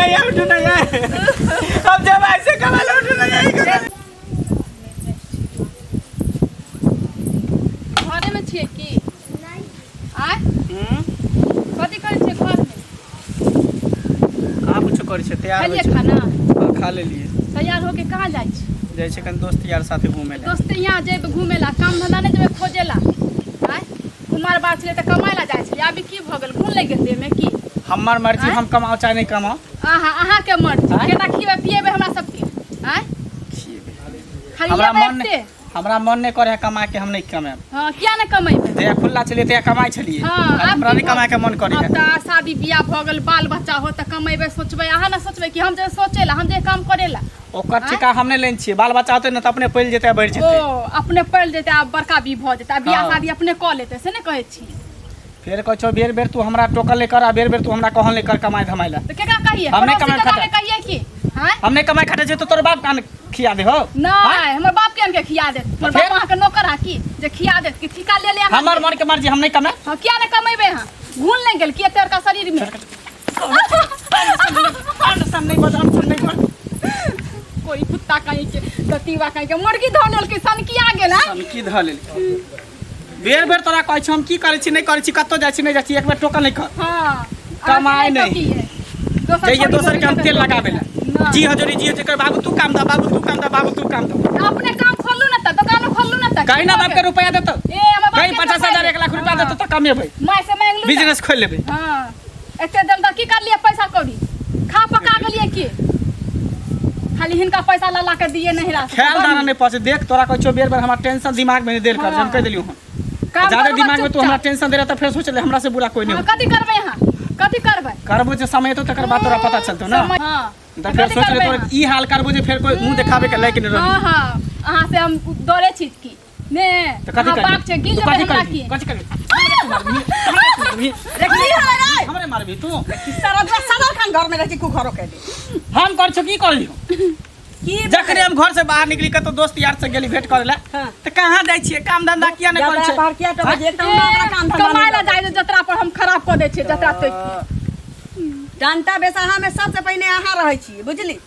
नहीं उठू नहीं हम जब ऐसे कमाल उठू नहीं घरेमे छियै की आय कथी करै छियै घरमे कहाँ कुछो करै छै तैयार होइ खेलियै छै खाना हाँ, खा लेलियै तैयार होके कहाँ जाइ छी जाइ छै कनि दोस्त यार साथे घूमे लए दोस्त यहाँ जेबै घूमे ला काम धंधा नहि जेबै खोजे ला आय कुमार बात छलै तऽ कमाय ला जाइ छलै अभी की भऽ गेल गुण लागि गेल देहमे की हमर मर्जी आँय? हम कमाओ चाहे नहि कमाओ अहाँ अहाँके मर्जी आँय? केना खिएबै पिएबै हमरा सबके आँय खिएबै। खाली हमरा लेबै मन एते हमरा मन नहि करे है कमा के हम नहि कमाएब हाँ किया नहि कमेबै जहिया खुल्ला छलियै तहिया कमाइ छलियै हाँ आब आब हमरा की नहि भऽ- कमाए के मन करे आब है तऽ शादी बियाह भऽ गेल बाल बच्चा हो तऽ कमेबै सोचबै अहाँ ने सोचबै कि हम जे सोचै ला हम जे काम करै ला ओकर आँय? ठेका हम नहि लेने छियै बाल बच्चा होतै ने तऽ अपने पलि जेतै आ बढ़ि ओ जेतै अपने पलि जेतै आब बड़का भी भऽ जेतै आ बियाह हाँ। शादी अपने कऽ लेतै से नहि कहै छी फेर कहै छौ बेर बेर तू हमरा टोकल नहि कर आ बेर बेर तू हमरा कहल नहि कर कमाइ धमाइ लए तऽ केकरा कहिए हम नहि पड़ोसी कमाइ के खटा। नहि कहिए की आँय हम नहि कमाइ खटै छियै तऽ तोर बाप कान खिया दे हो नहि हमर बाप के आनिके खिया देत हमर फेर? बाप अहाँके नौकर है की जे खिया देत कि ठीका ले ले अहाँ हमर मन के मर्जी हम नहि कमाए हाँ किया नहि कमेबै अहाँ घून लागि गेल की एते बड़का शरीर में अनसन नहि बज अनसन नहि बज कोई कुत्ता कहीं के दतीवा कहीं के मुर्गी धो लेलकै सनकिया गेल है सनकी धऽ लेलकै बेर बेर तोरा कहै छौ हम की करै छी नहि करै छी कतौ जाइ छी नहि जाइ छी एक बेर टोकल नहि कर हाँ कमाइ अहाँके नहि। टोकिए। दोसर जइए छोड़ी दोसर के हम मोड़ी तेल के लगाबै लए नहि। जी हजूरी जी हजूरी कर बाबू तू काम दऽ बाबू तू काम दऽ बाबू तू काम दऽ अपने काम खोलू ना तऽ दोकानो खोलू ना तऽ कहीं ना बाप के रुपया देतौ ए हमर बाप कहीं के 50,000 1 लाख रुपया देतौ तऽ कमेबै माय से मांगलू ना। बिजनेस खोलि लेबै हाँ एते देल तऽ की करलियै पैसा कौड़ी खा पका गेलियै की खाली हिनका पैसा ला ला के दिए नहीं रास ख्याल दाना नहीं पहुंचे देख तोरा कहै छौ बेर बेर हमरा टेंशन दिमाग में नहीं देल कर हम कहि देलियौ हन काम ज्यादा करबै दिमाग में तू हमरा चुपचाप। टेंशन दे रहा तऽ फेर सोच ले हमरा से बुरा कोई नहीं हाँ, होतौ। कथी करबै अहाँ कथी करबै करबो जे समय एतौ तकर बाद तोरा पता चलतौ ना समय- हाँ तऽ फेर कथी सोच ले करबै तोरा अहाँ? ई हाल करबो जे फेर कोई मुंह देखाबे के लायक नहीं रही हाँ हाँ अहाँ से हम डरे छी की ने तऽ कथी अहाँ करबी बाप छै गिल तू जेबै कथी हमरा करबी की कथी करबी हमरे की होलै रे हमरे मारबी तू सारा सारा खान घर में रहै छै कुघरो के दे हम कर छौ की करलियो की जखने हम घर से बाहर निकली कतौ दोस्त यार से गेली भेंट करे ला हाँ। तऽ कहाँ जाइ छियै काम धंधा किया नहि करै जतरा छै पर किया टोकै छै? एक तऽ हमरा अपना काम धंधा कमाय नहि ला जाइ छै जतरा पर हम खराब कऽ दै छियै जतरा तोड़ि डंटा बेसाहा में सबसे पहिने अहाँ रहै छी बुझली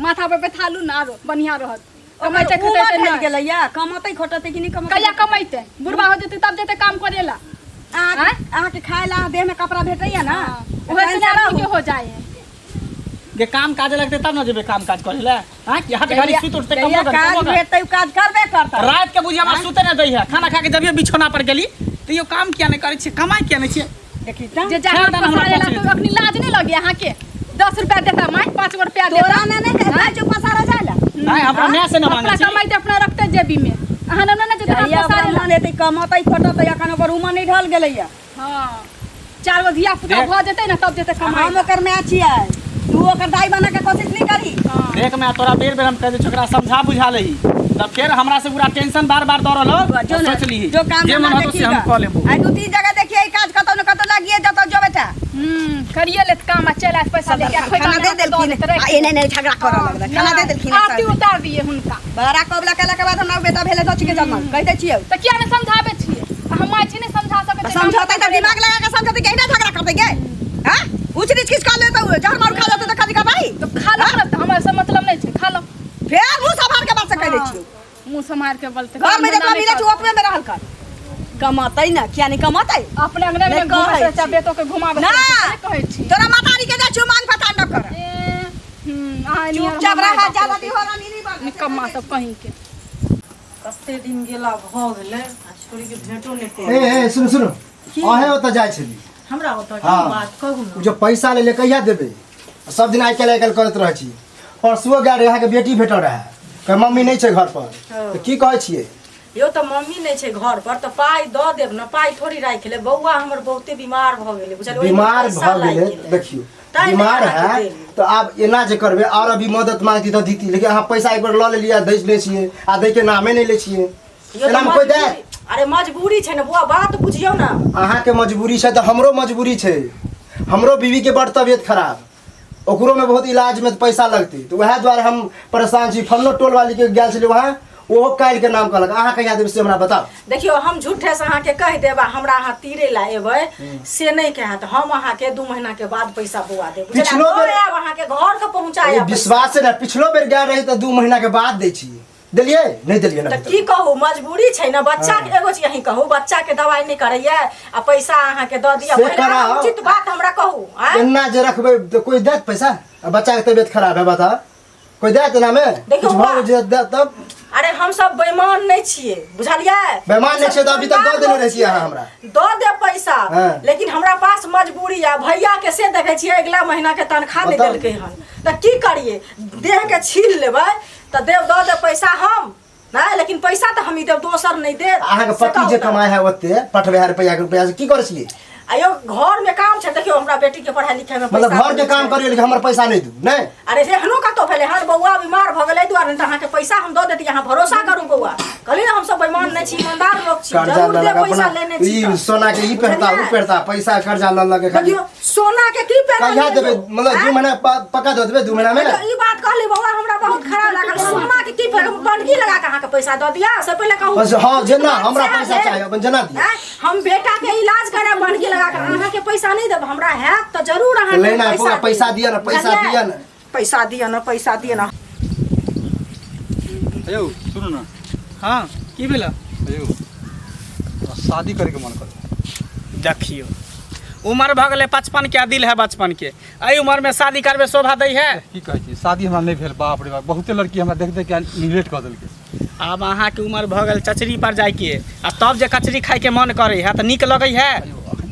माथा पर बैठा लू ने आरो बढ़िया रहत ओकर कमाइते उमर खटैते ढलि नहि गेलैया कमतै खटतै कि नहि कमतै कहिया कमैते बुढ़बा हो जेतै तब जेतै काम करे ला अहाँ आँय? अहाँके खाय ला देह में कपड़ा भेटैया ना ओहे से आदमी के हो जाए है जे काम काज लगतै तब ने जेबै काम काज करे ले हाँ कि हट घड़ी सुत उठते जहिया कमो कर काज कमो कर भेटतै उ काज करबे करतै रात के बुझी हमरा सुते नहि दै है खाना खा के जबियो बिछौना पर गेली तैयो काम किया नहि करै छियै कमाइ किया नहि छियै देखी तऽ जे जाके खेल दान हमरा पसारे ला पहुँच तो अखनी लाज नहीं लगे अहाँ के 10 रुपया देता माय 5 गो रुपया देता तोरा ने नहि कहै छै पसारा जाय ला नहीं हमरा माय से न मांगे अपना छी कमाई अपना रखते जेबी में अहाँ ने ने जेते जहिया ओकरा पसारे ला मन हेतै कमतै खटतै अखन ओकर उमर नहि ढल गेलैया हां चार गो धिया पुता देख। भऽ जेतै ने तब जेतै कमाई हम ओकर माय छियै तू ओकर दाई बना के कोशिश नहीं करी देख मैं तोरा बेर बेर हम कह दे छोकरा समझा बुझा लही तब फिर हमरा से पूरा टेंशन बार बार दौड़ल हो जो तो ने सोच लीही जो काम जे मन धंधा होतो से हम देखी कऽ लेबो आइ दू तीन जगह देखिए ई काज कतौ न कतौ लागिए जतौ जो बेटा करिए लेत काम आ चलि आयत पैसा लेके आ खाना दे देलखिन आ एने एने झगड़ा करऽ लगलै खाना दे देलखिन आरती उतार दिए हुनका बड़ा कबला केला के बाद हमरा बेटा भेलै दस के जन्म कहि दै छियै तऽ किया नहि समझाबै छियै आ हम माय छी नहि समझा सकै छियै समझौतै तऽ दिमाग लगा के समझौतै कि एहिना झगड़ा करतै गे हां ऊँच नीच किछु कऽ लेतौ जहर मारू खा लेतौ तऽ कथी करबै तऽ खा लो ने तऽ हमरा से मतलब नहि छै खा लो फेर मुँह सम्हार के बात से कहि दै छियौ मुँह सम्हार के बोलते घर में जतबा मिलै छै ओतबे में रहल कर कमतै ने किया नहि कमतै अपने अंगने नहि अंगने घुमाबै कहै छै बेटो के घुमाबै ना। छै कहै छी तोरा मातारी के जाइ छियौ मांग पता न कर ए, अहाँ एनी चुपचाप हमर रह बाप ज्यादा रहतै। दिहोरा नहीं बन निकम्मा सब कहीं के कते दिन गेला भऽ गेलै आ छोड़ीके भेंटो नहि ए करै ए सुनू सुनू अहें ओतऽ जाइ छली हमरा ओतऽ की हाँ। बात कहू ओ ने जो पैसा ले ले कहिया देबै सब दिन आइ काल्हि आइ काल्हि करैत रहै छी परसुओ गेल रहै अहाँके बेटी भेटल रहै कहै मम्मी नहि छै घर पर तऽ की कहै छियै यौ तऽ मम्मी नहि छै घर पर तऽ पाइ दऽ देब ने पाइ थोड़ी राखि लेब बौआ हमर बहुते बीमार भऽ गेलै बुझलियै ओहिमे बीमार पैसा भऽ लागि गेलै गेलै। देखियौ तैं नहि बीमार अहाँके है देली। तऽ आब एना जे करबै आओर अभी मदद मांगती तऽ दीती लेकिन अहाँ पैसा एक बेर लऽ लेलियै आ दै लै छियै आ दैके नामे नहि लै छियै यौ तऽ एनामे कोइ दे अरे मजबूरी छै ने बौआ बात बुझियौ ने अहाँके मजबूरी छै तऽ हमरो मजबूरी छै हमरो बीवीके बड़ तबियत खराब ओकरोमे बहुत इलाजमे पैसा लगतै तऽ उएह दुआरे हम परेशान छी फल्लो टोल वालीके गेल छलियै वहाँ ओहो काल्हि के नाम कहलक। अहाँ कहिया देबै से हमरा बताउ। देखियौ, हम झूठे से अहाँके कहि देब आ हमरा अहाँ तीरे ला एबै से नहि कहत। हम अहाँके 2 महीना के बाद पैसा बौआ देब। पिछलो बेर आयब अहाँके घर के पहुँचायब। ई विश्वास ने, पिछलो बेर गेल रही तऽ 2 महीना के बाद दै छी, देलियै नहि देलियै ना? तऽ की कहू, मजबूरी छै ने। बच्चा के एगो चीज अहीं कहू, बच्चा के दवाई नहि करैया आ पैसा अहाँके दऽ दिअ? से पहिले अहाँ कराउ। उचित बात हमरा कहू, आँय? एना जे रखबै तऽ कोइ देत पैसा? आ बच्चा के तबियत खराब है, बता कोइ देत एना में? देखियौ, कुछ भऽ जे देत तब। अरे हम सब बेईमान नहि छियै, बुझलियै? बेईमान नहि छियै तऽ अभी तक दऽ देने रहितियै अहाँ हमरा। दऽ देब पैसा, हाँ। लेकिन हमरा पास मजबूरी है। भैया के से देखै छियै, अगिला महीना के तनख्वाह नहि बताउ। देलकै हन, तऽ की करियै? देह के छील लेबै तऽ देब, दऽ देब पैसा हम नहि, लेकिन पैसा तऽ हम ही देब, दोसर नहि देब। अहाँके से पति कहू जे तऽ। कमाइ है ओते पठबै है रुपैआ के, रुपैआ से की करै छियै? आयो घर में काम छै, देखियौ हमरा बेटी के पढ़ाई लिखाई में मतलब पैसा घर के काम छै। करियो लेकिन हमर पैसा नहीं दू नहीं? अरे एहनो कतौ भेलै हन? बौआ बीमार भऽ गेलै दुआरे, नहि तऽ अहाँके पैसा हम दऽ देती, अहाँ भरोसा करू बौआ। कहली ने हम सब बेईमान नहि छी, ईमानदार लोक छी। कर्जा जरूर लऽ देब लऽ पैसा अपना लेने छी ई तऽ। सोना के ई पहिरता ओ बुझलियै? पहिरता, पैसा कर्जा लऽ लऽ के खाली। देखियौ सोना के की पहिरल कहिया देबै? यौ? मतलब 2 आँय? महीना पक्का दऽ देबै 2 महीना में? देखियौ, ई बात कहली बौआ, हमरा बहुत खराब लागल। सोना के की पहिरल, बनकी लगा के अहाँके पैसा दऽ दिअ से पहिले कहू। बस हाँ, जेना बात हमरा सएह पैसा भेल। चाही, अपन जेना दिअ। आँय? हम बेटा के इलाज करायब बनकी लगा के, अहाँके पैसा नहि देब। हमरा हैत तऽ जरूर अहाँके लेना है, पैसा पूरा पैसा दिअ ना, पैसा बुझलियै? दिअ ना। पैसा दिअ ना, पैसा दिअ ना। अयौ सुनू ने। हाँ, की भेल? अयौ, हमरा शादी करैके मन करे। देखियौ, उम्र भऽ गेलै 55 के आ दिल है बचपन के। एहि उम्र में शादी करबै शोभा दै है? की कहै छी, शादी हमरा नहि भेल। बाप रे बाप, बहुते लड़की हमरा देख देख के निगलेक्ट कऽ देलकै। आब अहाँके उम्र भऽ गेल चचरी पर जाइके आ तब जे कचरी खाइके मन करै है तऽ नीक लगै है? अयौ अखन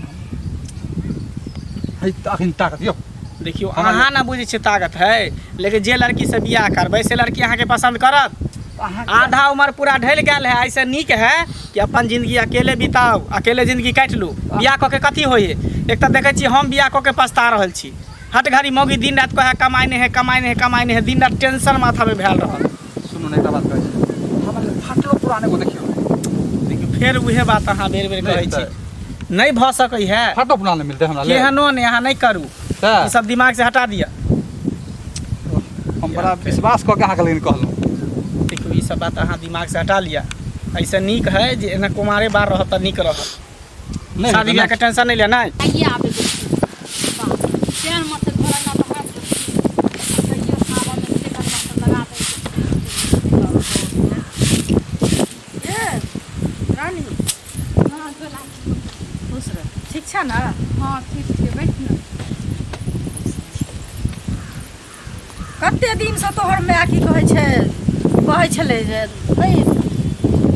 है तऽ अखन ताकत यौ। देखियौ, हमरा अहाँ ना बुझै छियै ताकत है, लेकिन जे लड़की से बियाह करबै से लड़की अहाँके पसन्द करत? अहाँ आधा उम्र पूरा ढलि गेल है। ऐसे नीक है कि अपन जिंदगी अकेले बिताउ, अकेले जिंदगी काटि लू। बियाह कऽ के कथी होइ है? एक तऽ देखै छी हम बियाह कऽ के पछता रहल छी। हट घड़ी मौगी दिन राति कहै कमाइ नहि है, कमाइ नहि है, कमाइ नहि है। दिन राति टेंशन माथामे भेल रहल। सुनू ने, एकटा बात कहै छी, हमरा लेल फाटलो पुरान एगो देखियौ। देखियौ, फेर उहे बात अहाँ बेर बेर नहि कहै तऽ छी। नहि भऽ सकै है। फाटलो पुरान नहि मिलतै हमरा लेल? केहनो नहि। अहाँ नहि करू। तऽ ई सब दिमाग से हटा दिअ। हम बड़ा विश्वास कऽ के अहाँके लेकिन कहलहुँ। देखियौ, ई सब बात अहाँ दिमाग से हटा लिअ। ऐसे नीक है जे एना कुमारे बार रहत तऽ नीक रहत। नहि शादी हेतै बियाह के ने? टेंशन नहि लिअ, नहि। आइए आबै के छी। बाप रे, केहन मस्त घर अंगना तऽ हाथ कहियो सावन में खेत अंगना सब लगा दै छै। ए रानी। हाँ, गोला। खुश रह, ठीक छै ने? हाँ, ठीक छै, बैठ ने। कते दिनसँ तोहर माय की कहै छै, कहै छलै जे नहि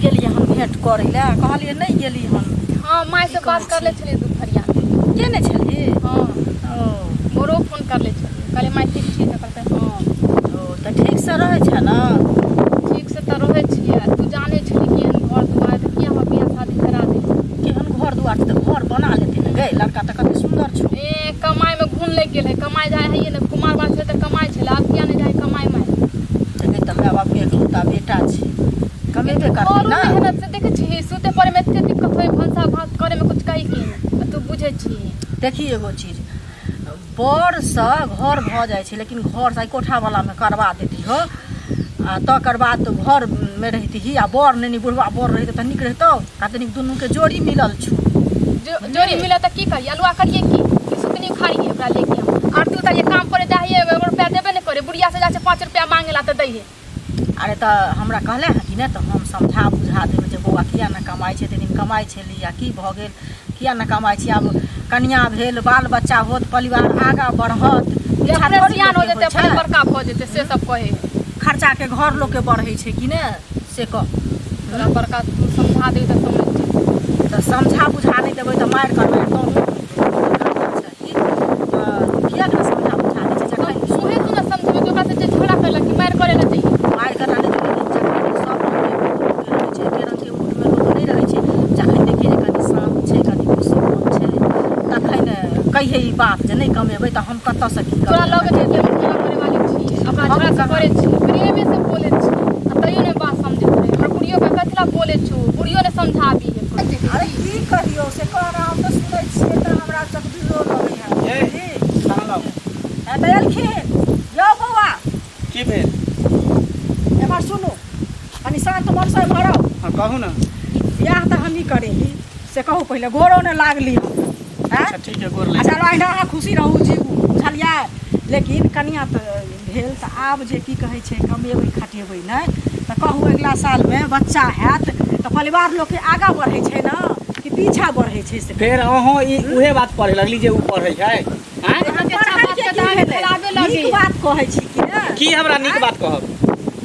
गेलियै हन भेँट करै लए, कहलियै नहि गेली हन। हाँ, माय से की बात कहै करले छी? छलियै दुपहरिया मे। केने छलही? हाँ। ओ मोरो फोन करले छलियै, कहलियै माय ठीक छी? तऽ कहलकै हाँ। ओ तऽ ठीकसँ रहै छै ने? ठीक से तऽ रहै छियै। तू जानै छली केहन घर दुआर, तऽ किया हमरा बियाह शादी करा देली? केहन घर दुआर छै तऽ घर बना लेतै ने गै, लड़का तऽ कते सुन्दर छौ। ए, कमाइ में घून लागि गेल है। कमाइ जाइ है ने, कुमार बार छलै तऽ कमाइ छलै, आब किया नहि जाइ कमाइ माय? तऽ गै, तऽ माय बापके एकलौता बेटा छै, कमेबे करतै करू ने। मेहनत से देखै छी, सुते पड़े में एते दिक्कत होय, भनसा भात करे में कुछ कही के नहि, आ तू बुझै छी। देखी एगो चीज, बरसँ घर भऽ जाइ छै, लेकिन घरसँ आइ कोठावलामे करबा देती हो आ तकर बाद तऽ घरमे रहितही आ बर नहि बुढ़वा बर रहितौ तऽ नीक रहितौ आ तनिक दुनूके जोड़ी मिलल छौ। जोड़ी मिले तऽ की करियै? अलुआ करियै की कि सुतनी उखाड़ियै? ओकरा लेके हम आरती उतारियै? काम करे जाइ है, एगो रुपया देबे नहि करे। बुढ़िया से जाइ छै 5 रुपया मांगे ला तऽ दै है। अरे तऽ हमरा कहले हँ कि नहि, तऽ हम समझा बुझा देबै जे बौआ किया नहि कमाइ छै, एते दिन कमाइ छली आ की भऽ गेल, किया नहि कमाइ छी? आब कनिया भेल, बाल बच्चा होत, परिवार आगाँ बढ़त। जे इच्छा अपने थोड़ी सियान हो लोकके जेतै, होइ छै। अपने बड़का भऽ जेतै, से सब कहै है। खर्चाके घर लोकके बढ़ै छै कि नहि, से कह। तोरा बड़का तू समझा देबी तऽ समझ जेतै। तऽ समझा बुझा नहि देबै तऽ मारि करबै तहूँ चाही तऽ किएक नहि समझा बुझा दै छै जखन उहे तू ने समझेबी कि ओकरा से जे झगड़ा करलक कि मारि करे ला चाहिए। मारि करना नहि चाही, लेकिन जखन सब रङ्गके मूडके रहै छै, एके रङ्गके मूडमे लोक नहि रहै छै। जखन देखियै जे कनि शान्त छै, कनि खुशी मोन छै, तखन कहियै ई बात जे नहि कमेबै तऽ हम कतऽसँ की तोरा करबै? लगे छै कि हम झगड़ा करे वाली छी? अपना हम झगड़ा से कहाँ? करे छी, प्रेमे से बोले छी आ तैयो नहि बात समझैत रहे। हमर बुढ़ियो के कथी ला बोले छु, बुढ़ियो ने समझाबी है। अरे की कहियौ से कह रहा, हम तऽ सुनै छियै तऽ हमरा चकबिरो लगै है। ए, खाना लाउ। हँ तऽ एलखिन यौ बौआ। की भेल? एम्हर सुनू, कनि शान्त कहू ने। बियाह तऽ हमही करेली से कहू पहिले, गोरो ने लागली हम। आँय? अच्छा ठीक है, गोर लागि। अच्छा अहिना अहाँ खुशी रहू जीबू, बुझलियै? लेकिन कनिया तऽ भेल तऽ आब जे की कहै छै कमेबै खटेबै नहि तऽ कहू अगिला सालमे बच्चा हैत तऽ परिवार लोकके आगाँ बढ़ै छै ने कि पीछा बढ़ै छै से? फेर अहूँ ई उहे बात पढ़े लगली जे उ पढ़ै छै, आँय? अहाँके अच्छा पढ़ै बात के के की तऽ अहाँके भेलै? खराबे लगे। नीक बात कहै छी कि ने? की हमरा नीक बात कहब?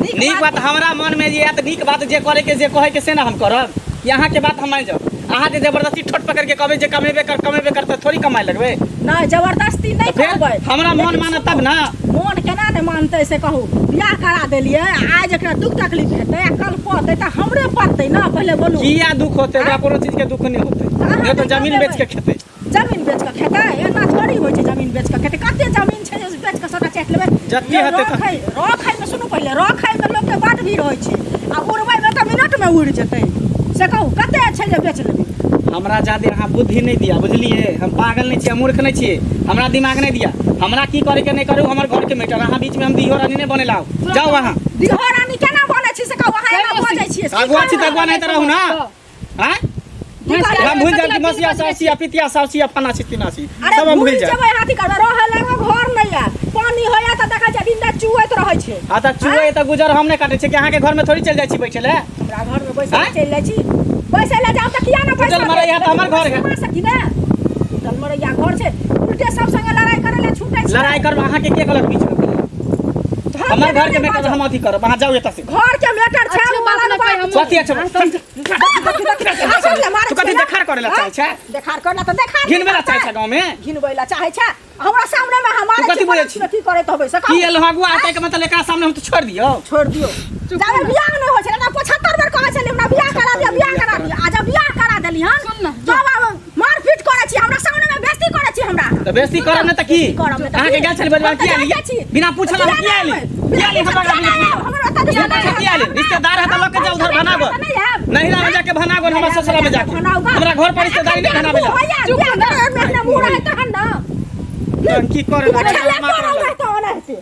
नीक नीक बात हमरा मन में जे आयत, नीक बात जे करे के जे कहे के से ना हम करब। कि अहाँ के बात हम मान जाउ? अहाँ जे जबरदस्ती ठोट पकड़ के कहबै जे कमेबे कर कमेबे कर, तऽ थोड़ी कमाए लगबै। नहि, जबरदस्ती नहि तऽ फेर कहबै। हमरा मन लेकिन मानत तब ना। मोन केना नहि मानतै से कहू? बियाह करा देलियै, आइ जकरा दुख तकलीफ हेतै आ कल पड़तै तऽ हमरे पड़तै ने, पहिले बोलू। किया दुख होतै ओकरा? कोनो चीज के दुख नहि होतै। अहाँ नहि तऽ नहि जमीन कमेबै। बेच के खेतै। जमीन बेच कऽ खेतै? एना थोड़ी होइ छै जमीन बेच कऽ खेतै। कते जमीन छै जे बेच कऽ सबटा चाटि लेबै? जते यौ, हेतै तऽ- रखै रखैमे, सुनू पहिले, रखैमे लोकके बड भीड़ होइ छै आ उड़बैमे तऽ मिनटमे उड़ि जेतै। से कहू, कते छै जे बेच लेबै? हमरा जादे अहाँ बुद्धि नहि दिया, बुझलियै? हम पागल नहि छियै, मूर्ख नहि छियै। हमरा दिमाग नहि दिया। हमरा की करे के नहि करू हमर घर के मैटर। अहाँ बीच में हम दिहो रानी नहि बने लाउ। जाउ अहाँ। दिहो रानी केना बनै छी से कहू? अहाँ एना बजै छियै से की अगुआ छी तऽ करबै? अगुआ नहि तऽ रहू ना। आँय? की करबै? हम भूलि जायब कि मसिया साउसी आ पितिया साउसी आ फना छी तीना छी। अरे सब हम भूलि भूलि जायब। जेबै हाथी करबै? रहै लए घर नहि यऽ, पानी होइया तऽ देखै छियै दिन राति चुएत रहै छै। आ तऽ चुए तऽ गुजर हम नहि काटै छियै कि अहाँके घर में थोड़ी चलि जाइ छी बैठे लए। हमरा घर में बैसै आँय? चलि जाइ छी, बैसै लए जाउ तऽ किया ने टूटल बैसऽ? मरैया तऽ हमर घर है। सकी ने टूटल मरैया घर छै, उल्टे सब संगे लड़ाई करै लए छूटै छै। लड़ाई करब अहाँके के कहलक बीच में? तऽ हम हमर केना घर के नहि मैटर बाजब? हम अथी करब, अहाँ जाउ एतऽ से। घर के मैटर छै अच्छे ओ बात अलग नहि बात कही हम। छै। कथी अच्छा? तू कथी देखार करे ला चाहै छै? देखार करे ला तऽ देखार घिनबे ला चाहै छै गाँव में? घिनबै ला चाहै छै? हमरा सामने में हमारे तू कथी बोलै छी? की करैत होबै से की कहू। एलहुँ अगुआ हेतै के मतलब एकरा सामने हम तऽ छोड़ि दियौ? छोड़ दियौ। जाबे बियाह नहि होइ छलै ने, 75 बेर कहै छलै हमरा बियाह करा दिअ, बियाह करा दिअ। आ जब बियाह करा देली हन सुन ने। तब आब मारपीट करै छी, हमरा सामने में बेइज्जती करै छी हमरा। तऽ बेसी करब नहि तऽ की? बेइज्जती करब नहि तऽ अहाँके की? गेल छलै बजबा हम तऽ किया जानिते एली? छी। बिना पूछल अहाँ किया एली? बिना किया एली पूछल हमरा किया बिना नहि आयब? हमर ओतऽ किया रिश्तेदार किया एली? रिश्तेदार है तऽ लऽ के जाउ उधर भनागो। नहि आयब। नहिरा में जाके भनागो, हमर ससुरा में जाके। हमरा घर पर रिश्तेदारी नहि भनाबे ला। चुप ना, मुँह रहै तहन ने। तहन की करे तू ला? ठेला पड़ल रहतौ ओनाहिते।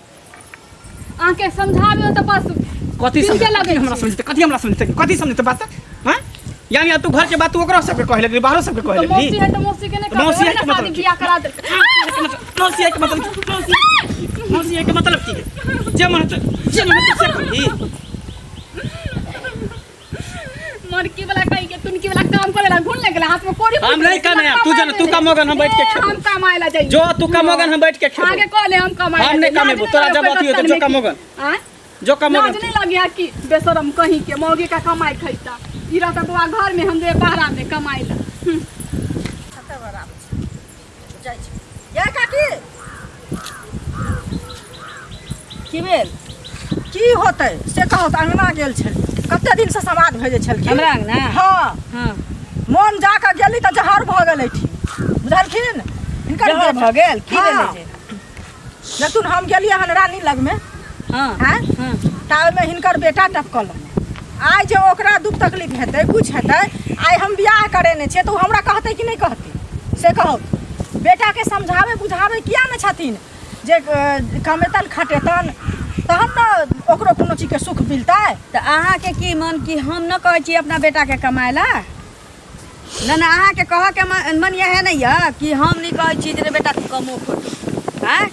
अहाँके समझाबियौ तऽ बस कथी पीलके समझते? लगै कथी हमरा छै। समझते? कथी हमरा समझते? कथी समझते बात? हाँ, यानी अब तू घर के बात तू ओकरो सबके कहे लगली, बाहरो सबके कहे तऽ लगली। मौसी है तऽ मौसी के नहि तऽ मौसी कहबै है के ओहि ने मतलब शादी की? बियाह करा देलकै। मौसी है के मतलब की? मौसी है के मतलब की? जे मन होतै जे मन होतै से करही। मरकी वाला कहीं के तुनकी वाला काम करे ला घुन लगला हाथ में कोड़ी। हम नहीं कमाएब, तू जाना, तू कमोगन, हम बैठ के खेबो। हम कमाए ला जाइए। जो तू कमोगन, हम बैठ के खेबो। आगे कहले हम कमाए हम नहीं कमेबो, तोरा जब अथी होतौ, जो कमोगन। आँय? जो कमोगन। लाज नहीं लगे कि बेशरम कहीं के मौगी का कमाई खैता, ई रहता बौआ घर में, हम दे बाहरा में कमाई ला। जाइ छी। यै काकी। की भेल? की होतै से कहू तऽ? अङ्गना गेल छलियै, कते दिनसँ समाद भेजै छलखिन हमरा अङ्गना? हँ। हँ। मोन जाकऽ गेली तऽ जहर भऽ गेल एहिठाम, बुझलखिन? हिनकर जहर बेटा- भऽ गेल? की हँ। भेलै से? देखथुन, हम गेलियै हन रानी लगमे। हँ। आँय? हँ। ताबेमे हिनकर बेटा टपकल। आइ जे ओकरा दुख तकलीफ हेतै, कुछ हेतै, आइ हम बियाह करेने छियै तऽ ओ हमरा कहतै कि नहि कहतै से कहू? बेटाके समझाबै बुझाबै किया नहि छथिन जे कमेतन खटेतन तहन ने ओकरो कोनो चीजके सुख मिलतै? तऽ अहाँके की मन कि हम न कहै छी अपना बेटाके कमाए ला? नहि नहि, अहाँके कहऽके मन इएह नहि यऽ कि हम नहि कहै छी जे रे बेटा तू कमो खटो? आँय,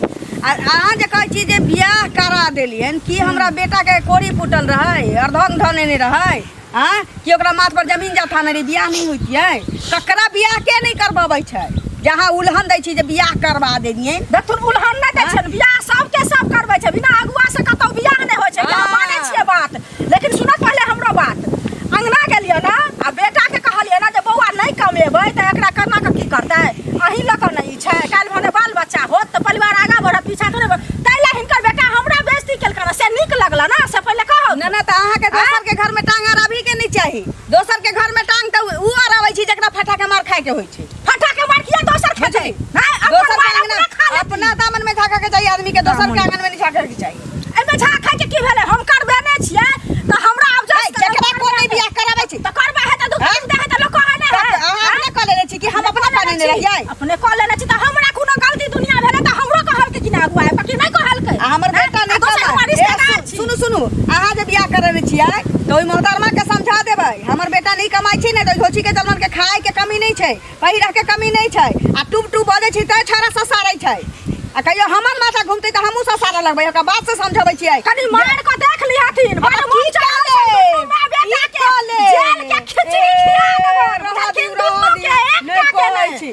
आ अहाँ जे कहै छी जे बियाह करा देलियनि, की हमरा बेटाके कोड़ी फूटल रहै, अर्धंग धनेने रहै? आँय, कि ओकरा माथ पर जमीन जथा नहि रहै, बियाह नहि होइतियै? ककरा बियाह के नहि करबबै छै जहाँ उलहन दै छी जे बियाह करबा देलियनि? देखथुन, उलहन नहि दै छनि। बियाह सबके सब करबै छै, बिना अगुआ से कतौ बियाह नहि होइ छै। ई हम हँ। मानै छियै बात, लेकिन सुनत पहिले हमरो बात। अंगना गेलियै ने आ बेटाके कहलियै ने जे बौआ नहि कमेबै तऽ एकरा केना कऽ की करतै? अहीं लऽ कऽ ने ई छै। काल्हि भने बाल बच्चा होत तऽ परिवार आगाँ बढ़त, पीछा थोड़े बढ़त। ताहि लए हिनकर बेटा हमरा बेइज्जती केलकनि, से नीक लगल ने से पहिले कहू। ना ना, तऽ अहाँके दोसर के घर में टांग अड़ाबही के नहीं चाही। दोसर के घर में टांग तऽ उ अड़ाबै छी जकरा फटा के मार खाय के होइ छै। फटा के मार किया दोसर खेतै? हैं? अपन दोसर के मार अंगना अपना खा लेती। अपना दामन में झाँकऽ के चाही आदमी के, दोसर के आंगन में नहीं झाँकऽ के चाही। एहिमे झाँकै के की भेलै? हम करबेने छियै तऽ हमरा आब है, जकरा को नहीं बियाह कराबै छी तऽ करबा है तऽ दुख हैं? दे है तऽ लोक कहै नहि है। तऽ अहाँ अपने कऽ लेने छी कि हम अपना कऽ लेने रहियै? अपने कऽ लेने छी तऽ हमरा कोनो गलती दुनिया भेलै तऽ हमरो कहलकै कि नहि अगुआ आबि कऽ कि नहि कहलकै? आ हमर बेटा हैं? नहि आ दोसर कमाय। हमर रिश्तेदार ए, छी। सुनू सुनू अहाँ जे बियाह करेने छियै तऽ ओहि मोहतरमा के समझा देबै हमर बेटा नहि कमाइ छै ने तऽ ओहि घोची के दलमन के खाय के कमी नहि छै पहिरह के कमी नहि छै आ टूप टूप बजै छै तैं छौड़ा ससारै छै आ कहियो हमर माथा घुमतै तऽ हमहूँ ससारऽ लगबै ओकरा बात से समझबै छियै कनी मार के देख लिहथिन बड़ की मोन चढ़ल छै कऽ दुनू माय की बेटा के कऽ लेब? जेल के खिचड़ी खिया ए, देबै रहऽ दियौ, बुझलखिन दुनू रहऽ के दियौ। एकटा नहि के कहै नहि छी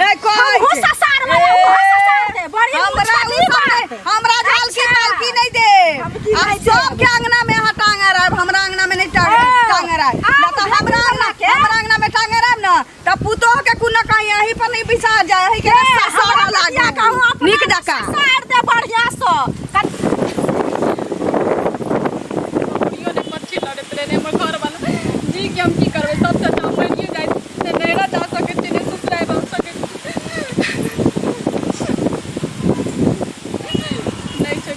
नहि कहै हमहूँ छी। ससारबै उहो ससार दे बड़ी हमरा मुँह उ सब बात नहि- हमरा झालकी अच्छा। पालकी नहीं दे हम की आ नहीं देब? सबके अंगना में अहाँ टांगे रहब हमरा अंगना में नहीं टांगे ओ, टांगे रहब आब ना तऽ हमरा अंगना के? हमरा अंगना में टांगे रहब ना तऽ पुतोह के कोनो कहीं यहीं पर नहीं बिछा जाए है के ससारा हमरा लागू कहूँ अपना नीक जकाँ ससार दे बढ़िया से ककरियो ने मच्छी लड़ैत रहै ने हमर घरवाला जी के हम की करबै सबसँ अच्छा हम मरिए जाइ ने नैहरा जा सकै छी ने ससुराल जा सकै छी नहि छै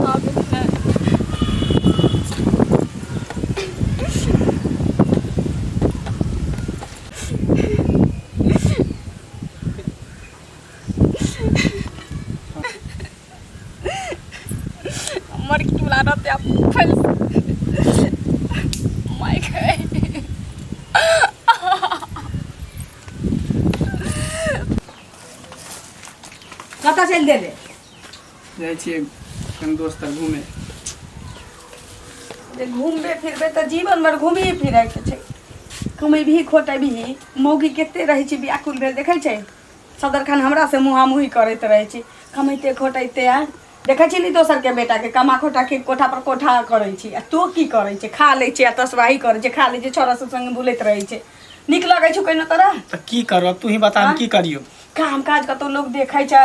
आब नहि। मर के टूला रहते आप फल my गए कतऽ चलि देले जाइ छियै कनि दोस्त तर घूमे जे घूमबे फिरबे तऽ जीवन भर घूमिए फिरैके छै कमेबही खोटेबही मौगी कते रहै छै व्याकुल भेल देखै छै सदरखन हमरा से मुहामुही करैत रहै छै कमैते खोटैते आ देखै छी ने दोसरके बेटाके कमा खोटा के कोठा पर कोठा करै छी आ तू की करै छै खा लै छै आ तसबाही करै छै खा लै छै छोरा सब संगे बुलैत रहै छै नीक लगै छौ कहिनो तोरा तऽ की करब तू ही बता हम की करियौ काम काज कतौ लोक देखै छै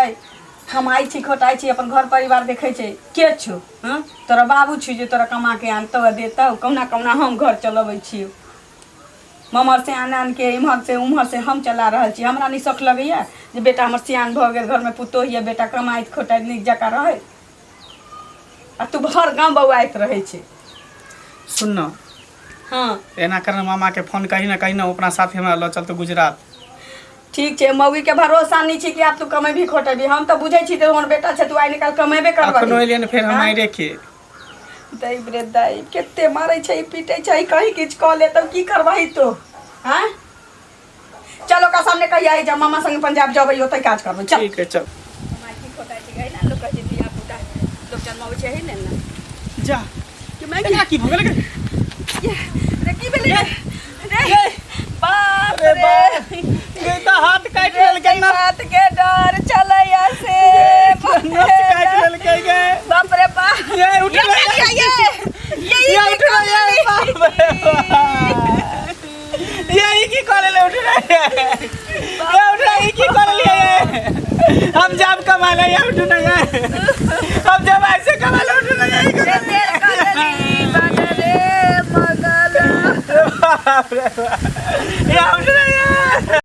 कमाइ छी खोटाइ छी अपन घर परिवार देखै छै के छौ हँ तोरा बाबू छौ जे तोरा कमा के आनतौ आ देतौ कहुना कहुना हम घर चलबै छियौ ममहर से आन आन के इम्हर से उम्हर से हम चला रहल छी हमरा नहि शौक लगैया जे बेटा हमर सियान भऽ गेल घरमे पुतोह यऽ बेटा कमाइत खोटाइत नीक जकाँ रहै आ तू भर गाँव बौआइत रहै छै सुन न हँ एना कर मामा के फोन कही ना कही ना अपना साथे हमरा लऽ चलतो गुजरात ठीक छै मौगी के भरोसा नहीं छै कि आब तू कमेबी खोटेबी हम तऽ बुझै छी जे हमर बेटा छै तू आइ निकाल कमेबे अखनो करबही एलियै ने फेर हम आइ के दैब रे दैब कते मारै छै पीटै छै कहीं किछु कऽ लेतौ की करबही तू आँय चल ओकरा सामने कहिया जा मामा संगे पंजाब जबै ओतै काज करबै चल ठीक है चल माइकी खोटाइ छै गई ना लोक कहै छै धिया पुता लोक जन्माबै छै एही लेल ने जा कि मैं एकरा की भऽ गेलै रे की भेलै रे रे बाप अरे रे बाप गे तऽ हाथ काटि लेलकै ना बात के डर चलैया से नस काटि लेलकै गे बाप रे बाप ये उठ ये रे ये ये ये उठ रे ये बाप रे बाप। ये ई की कऽ लेले उठ रे ये उठ रे ई की कऽ लेलियै ये हम जाब कमा ले ये उठ ना ये हम जब ऐसे कमा ले उठ ना ये ई रे तेल कलली बन रे मगल बाप रे बाप। ये उठ रे ये